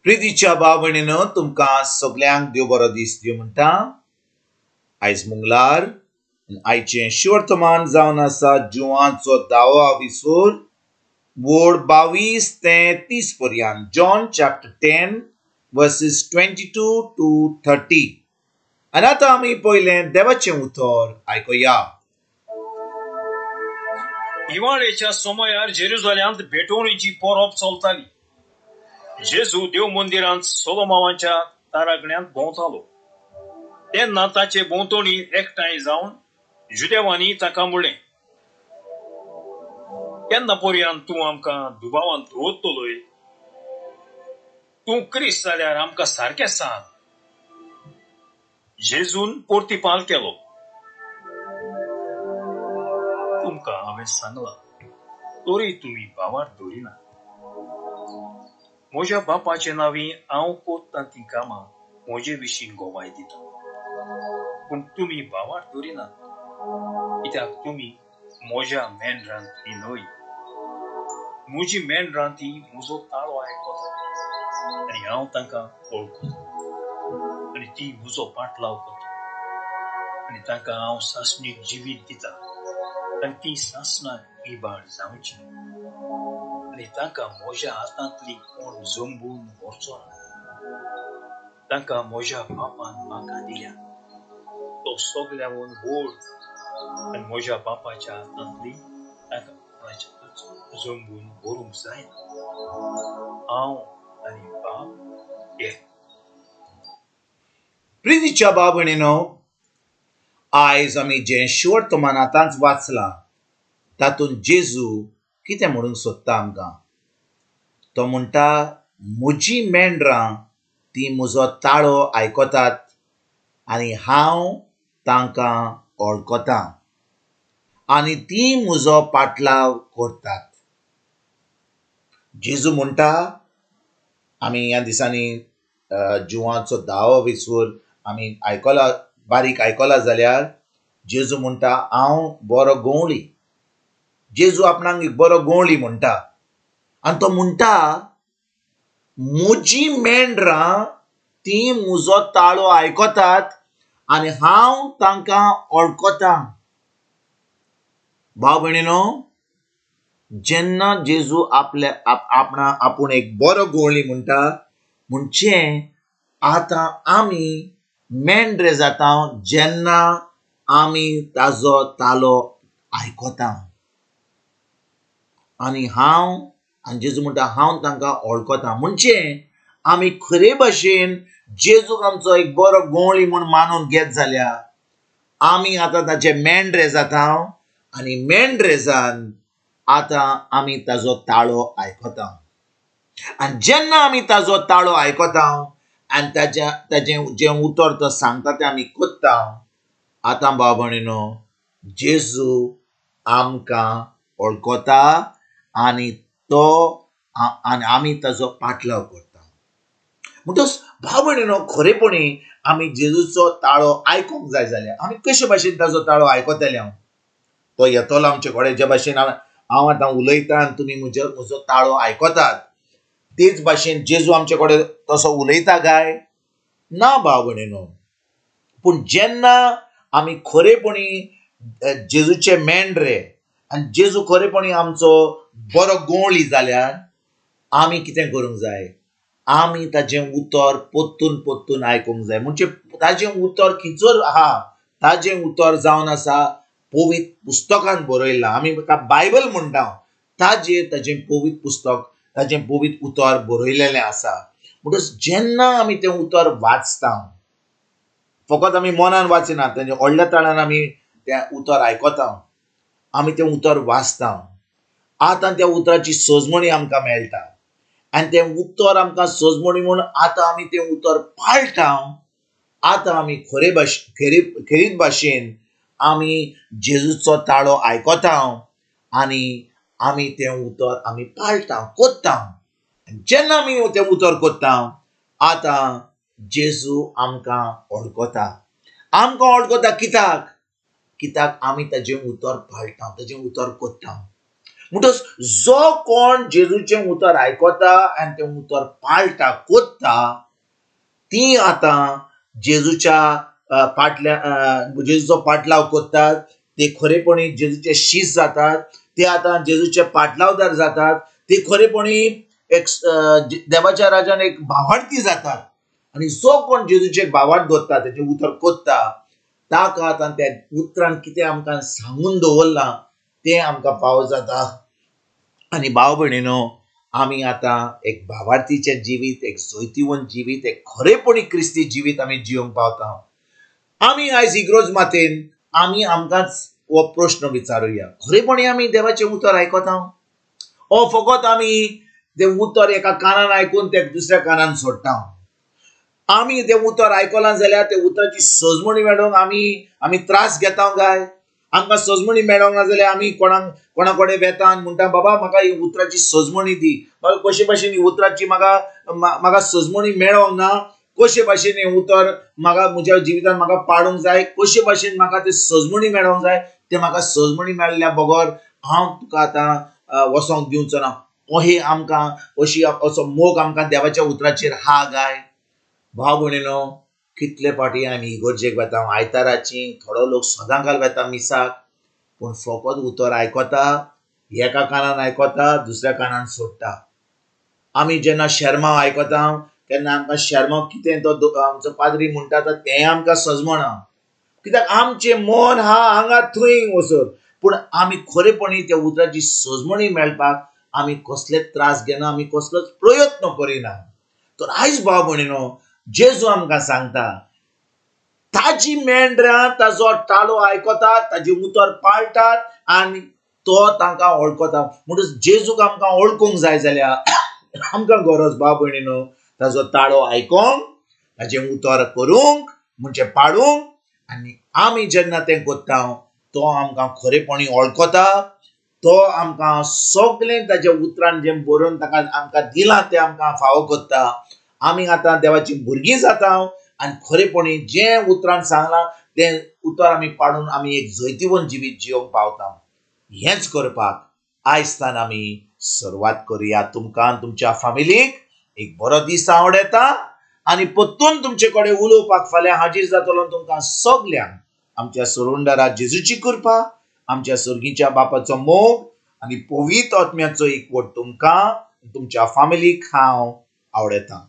प्रितीच्या भाव भयणीनो, तुमकां सगल्यांक देव बरो दीस दिवं म्हणटा. आयज मंगळार, आयचें शिवर्तमान जावन आसा जुवांचो धावो विसोर वोड 22 ते 30 पर्यंत. John chapter 10 verses 22 to 30. आनी आतां आमी पयलें देवाचें उतर आयकुया. हिवाळेच्या समयार जेरुजाल्यांत भेटवणीची परब चलताली. जेजू देव मंदिरांत सोलोमावाच्या तारागण्यांत भोंवतालो. तेन्ना ताचे भोंवतणी एकठांय जावन जुदेवांनी ताका म्हणलें, केन्ना पर्यंत तूं आमकां दुबावान दवरतलोय? तूं क्रिस्त जाल्यार आमकां सारकें सांग. जेजून परतीपाल केलो, तुमकां हांवें सांगलां तरी तुमी भावार दवरिना. म्हज्या बापाचे नांवी हांव कोत्ता तीं कामां म्हजे विशीं गोवाय दिता, पूण तुमी भावार दवरिनात, कित्याक तुमी म्हज्या मेंढरांतली न्हय. म्हजी मेंढरां ती म्हजो ताळो आयकता आनी हांव तांकां वळखता आनी ती म्हजो पाटलाव करता आनी तांकां हांव सासणीक जिवीत दिता आनी ती सासणाक इबाड जावची आनी तांकां म्हज्या हातांतली कोण जंबून व्हरचो ना. तांकां म्हज्या बापान म्हाका दिल्या, तो सगल्याहून व्हड, आनी म्हज्या बापाच्या हातांतली तांकां कोणाच्याच जंबून व्हरूंक जायना. हांव आनी बाप एक. प्रितीच्या भाव भयणीनो, आयज आमी जें शिवर्तमान आतांच वाचलां तातूंत जेजू कितें म्हणूंक सोदता आमकां? तो म्हणटा, म्हजी मेंढरां ती म्हजो ताळो आयकतात आनी हांव तांकां वळखतां आनी ती म्हजो पाटलाव करतात. जेजू म्हणटा, आमी ह्या दिसांनी जुवांचो धावो विसर आमी आयकला, बारीक आयकला जाल्यार जेजू म्हणटा, हांव बरो गवळी. जेजू आपणाक एक बरो गवळी म्हणटा आनी तो म्हणटा, म्हजी मेंढरां ती म्हजो ताळो आयकतात आनी हांव तांकां वळखतां. भाव भयणीनो, जेन्ना जेजू आपल्या आपणा आपूण एक बरो गवळी म्हणटा, म्हणचे आतां आमी मेंढरे जाता जेन्ना आमी ताजो तालो आयकता आनी हांव आनी जेजू म्हणटा हांव तांकां वळखता. म्हणजे आमी खरे भाशेन जेजूक आमचो एक बरो गवळी म्हूण मानून घेत जाल्यार आमी आतां ताचे मेंढरे जाता आनी मेंढरे जावन आतां आमी ताजो ताळो आयकता. आनी जेन्ना आमी ताजो ताळो आयकता आनी ताजें जें उतर तो सांगता तें आमी कोत्ता, आतां भाव भयणीनो जेजू आमकां वळखता आनी तो आनी आमी ताजो पाटलाव करता. म्हणटच भाव भयणीनो, खरेपणी आमी जेजूचो ताळो आयकूंक जाय जाल्यार आमी कशे भाशेन ताजो ताळो आयकतले? हांव तो येतलो आमचे कडेन, जे भाशेन हांव आतां उलयतां आनी तुमी म्हजो ताळो आयकतात, तेच भाशेन जेजू आमचे कडेन तसो उलयता काय ना भाव भयणीनो? पूण जेन्ना आमी खरेपणी जेजूचे मेंढरे आनी जेजू खरेपणी आमचो बरो गवळी जाल्यार आमी कितें करूंक जाय? आमी ताजें उतर पोत्तून पोत्तून आयकूंक जाय. म्हणजे ताजें उतर खंयसर आहा, ताजें उतर जावन आसा पवित्र पुस्तकान बरयलां, आमी ताका बायबल म्हणटा, ताजेर ताजें पवित्र पुस्तक, ताजें पवित्र उतर बरयलेलें आसा. म्हणटच जेन्ना आमी तें उतर वाचता, फकत आमी मनान वाचिना, तेजें व्हडल्या ताळ्यान आमी तें उतर आयकता, आमी तें उतर वाचता, आतां त्या उतराची सजमणी आमकां मेळटा आनी तें उतर आमकां सजमणी म्हूण आतां आमी तें उतर पाळटा. आतां आमी खेरीत भाशेन आमी जेजूचो ताळो आयकता आनी आमी तें उतर आमी पाळटा, कोत्ता. जेन्ना आमी तें उतर कोत्ता, आतां जेजू आमकां वळखता. आमकां वळखता कित्याक? कित्याक आमी ताजें उतर पाळटा, ताजें उतर कोत्ता. म्हणटच जो कोण जेजूचें उतर आयकता आनी तें उतर पाळटा कोत्ता ती आतां जेजूच्या पाटल्या जेजूचो पाटलाव कोत्तात, ते खरेपणी जेजूचे शीस जातात, ते आतां जेजूचे पाटलावदार जातात, ते खरेपणी एक देवाच्या राजान एक भावार्थी जातात. आनी जो कोण जेजूचे भावार्थ दवरता, तेजें उतर कोत्ता, ताका आतां त्या उतरान कितें आमकां सांगून दवरलां तें आमकां फावो जाता. आनी भाव भयणीनो, आमी आतां एक भावार्थीचें जिवीत, एक जैतिवंत जिवीत, एक खरेपणी क्रिस्ती जिवीत आमी जिवंक पावता. आमी आयज इग्रोज मातेन आमी आमकांच हो प्रश्न विचारुया, खरेपणी आमी देवाचें उतर आयकता ओ फकत आमी तें उतर एका कानान आयकून तें दुसऱ्या कानान सोडटा? आमी तें उतर आयकलां जाल्यार त्या उतराची सजमणी मेळोवंक आमी त्रास घेता काय? आमकां सजमणी मेळोंक ना जाल्यार आमी कोणा कडेन वेता आनी म्हणटा, बाबा म्हाका ही उतराची सजमणी दी, म्हाका कशे भाशेन ही उतराची म्हाका सजमणी मेळोंक ना, कशे भाशेन हें उतर म्हाका म्हज्या जिवितान म्हाका पाडूंक जाय, कशे भाशेन म्हाका तें सजमणी मेळोंक जाय, तें म्हाका सजमणी मेळ्ळ्या बगर हांव तुका आतां वचोंक दिवचो ना. अहे आमकां अशी असो मोग आमकां देवाच्या उतराचेर हा गाय? भाव भयणीनो, कितले फावटी आमी इगर्जेक वेता आयताराची, थोडो लोक सदांकाल वेता मिसाक, पूण फकत उतर आयकता, एका कानान आयकता दुसऱ्या कानान सोडटा. आमी जेन्ना शेर्मांव आयकता तेन्ना आमकां शेर्मांव कितें तो आमचो पाद्री म्हणटा तें आमकां सजमना, कित्याक आमचें मन हा हांगा थंय वचत. पूण आमी खरेपणी त्या उतराची सजमणी मेळपाक आमी कसलेच त्रास घेना, आमी कसलोच प्रयत्न करिना. तर आयज भाव भयणीनो, जेजू आमकां सांगता, ताजी मेंढरां ताजो टाळो आयकतात, ताजें उतर पाळटात आनी तो तांकां वळखता. म्हणटच जेजूक आमकां वळखूंक जाय जाल्यार आमकां गरज भाव भयणीनो ताजो ताळो आयकोंक, ताजें उतर करूंक म्हणजे पाडूंक. आनी आमी जेन्ना तें कोत्ता तो आमकां खरेपणी वळखता, तो आमकां सगळें ताज्या उतरान जें बरोवन ताका आमकां दिलां तें आमकां फावो कोत्ता. आमी आतां देवाची भुरगीं जाता आनी खरेपणी जें उतरान सांगलां तें उतर आमी पाडून आमी एक जैतिवंत जिवीत जिवंक पावता. हेंच करपाक आयज आमी सुरवात करुया. तुमकां तुमच्या फामिलीक एक बरो दीस आवडटा आनी परतून तुमचे कडेन उलोवपाक फाल्यां हाजीर जातलो. तुमकां सगल्यांक आमच्या सोरुंडारा जेजूची कृपा, आमच्या सर्गीच्या बापाचो मोग आनी पवित्र आत्म्याचो एकवट तुमकां तुमच्या फामिलीक हांव आवडटा.